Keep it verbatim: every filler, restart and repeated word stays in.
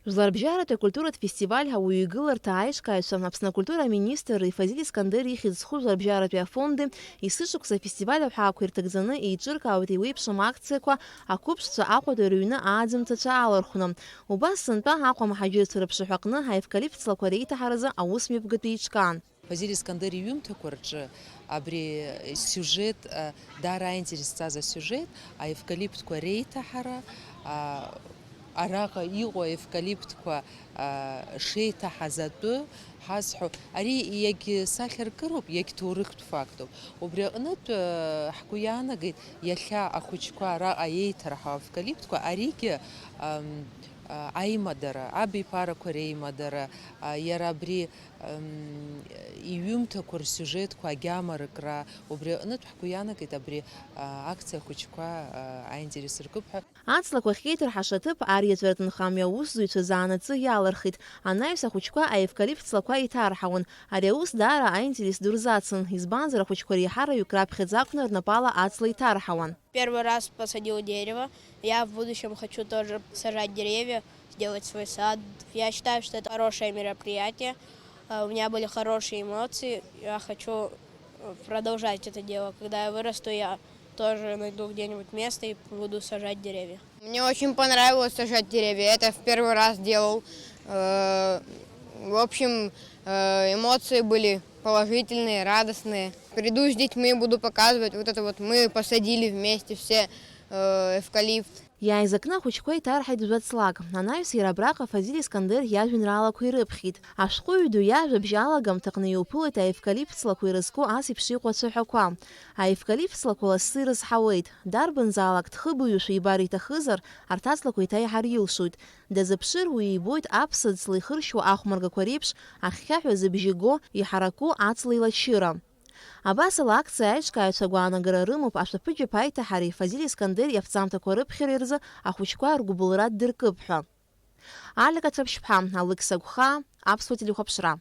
Жәларбжьаратәи акультуратә фестиваль ауаҩы игыларҭа аиҿкааҩцәа, Аԥсны акультура аминистрреи Фазиль Искандер ихьӡ зху жәларбжьаратәи афонди есышықәса афестиваль аҳәаақәа ирҭагӡаны еиҿыркаауеит еиуеиԥшым акциақәа, ақәыԥшцәа, Аҟәатәи рыҩны ааӡымҭацәа алархәны. Убас сынтәа Аҟәа мҳаџьырцәа рыԥшаҳәаҟны аефкалиптцлақәа реиҭаҳаразы аусмҩаԥгатә еиҿкаан. Фазиль Искандер иҩымҭақәа рҿы абри сиужет, а, даара аинтерес зҵаз асиужет, аевкалиптқәа реиҭаҳара, а, араҟа иҟоу аевкалиптқәа, а, шеиҭаҳаз атәы ҳазҳәо, ари иагьсахьаркыроуп, иагьҭоурыхтә фактуп. Убри аҟнытә, а, ҳгәы иаанагеит иахьа ахәыҷқәа араҟа еиҭарҳау аевкалиптқәа, аригьы, ам, а, аимадара, абиԥарақәа реимадара, а, иара абри м, иҩымҭақәа рсиужетқәа агьама рыкра, убри аҟнытә ҳгәы иаанагеит абри, а, акциа ахәыҷқәа, а, аинтерес ркып ҳәа. Аҵлақәа ахьеиҭарҳаша аҭыԥ ариаҵәаратә нхамҩа аусзуҩцәа заанаҵы иалырхит. Анаҩс ахәыҷқәа аевкалипт ҵлақәа иҭарҳауан. Ари аус даара аинтерес ду рзацын, избанзар ахәыҷқәа реиҳараҩык раԥхьаӡа акәны рнапала аҵла иҭарҳауан. Первый раз посадил дерево. Я в будущем хочу тоже сажать деревья, сделать свой сад. Я считаю, что это хорошее мероприятие. Э, у меня были хорошие эмоции. Я хочу, э, продолжать это дело. Когда я вырасту, я тоже найду где-нибудь место и буду сажать деревья. Мне очень понравилось сажать деревья. Это в первый раз делал. Э, в общем, э, эмоции были положительные, радостные. Приду с детьми, буду показывать. Вот это вот мы посадили вместе все, э, эвкалипт. Иааизакны ахәыҷқәа иҭарҳаит жәа-ҵлак. Анаҩс иара абраҟа Фазиль Искандер иажәеинраалақәа ирыԥхьеит. Ашәҟәыҩҩы ду иажәабжь алагамҭаҟны иуԥылоит аевкалипт ҵлақәа ирызку ас еиԥш иҟоу ацәаҳәақәа. Аевкалипт ҵлақәа лассы ирызҳауеит. Дарбанзаалак дхыбаҩушәа ибар иҭахызар, арҭ аҵлақәа еиҭа иҳарилшоит. Дазыԥшыр, уи ибоит аԥсыӡ ҵла ихыршьуа ахәмаргақәа реиԥш ахьхьаҳәа зыбжьы го, иҳараку аҵла илачыра. Абасала, акциа аиҿкааҩцәа агәаанагара рымоуп ашәаԥыџьаԥ аиҭаҳареи Фазиль Искандер иаԥҵамҭақәа рыԥхьареи рзы ахәыҷқәа ргәыбылра ддыркып ҳәа. Алика Цаԥшьԥҳа, Алықьса Гәхаа, Аԥсуа телехәаԥшра.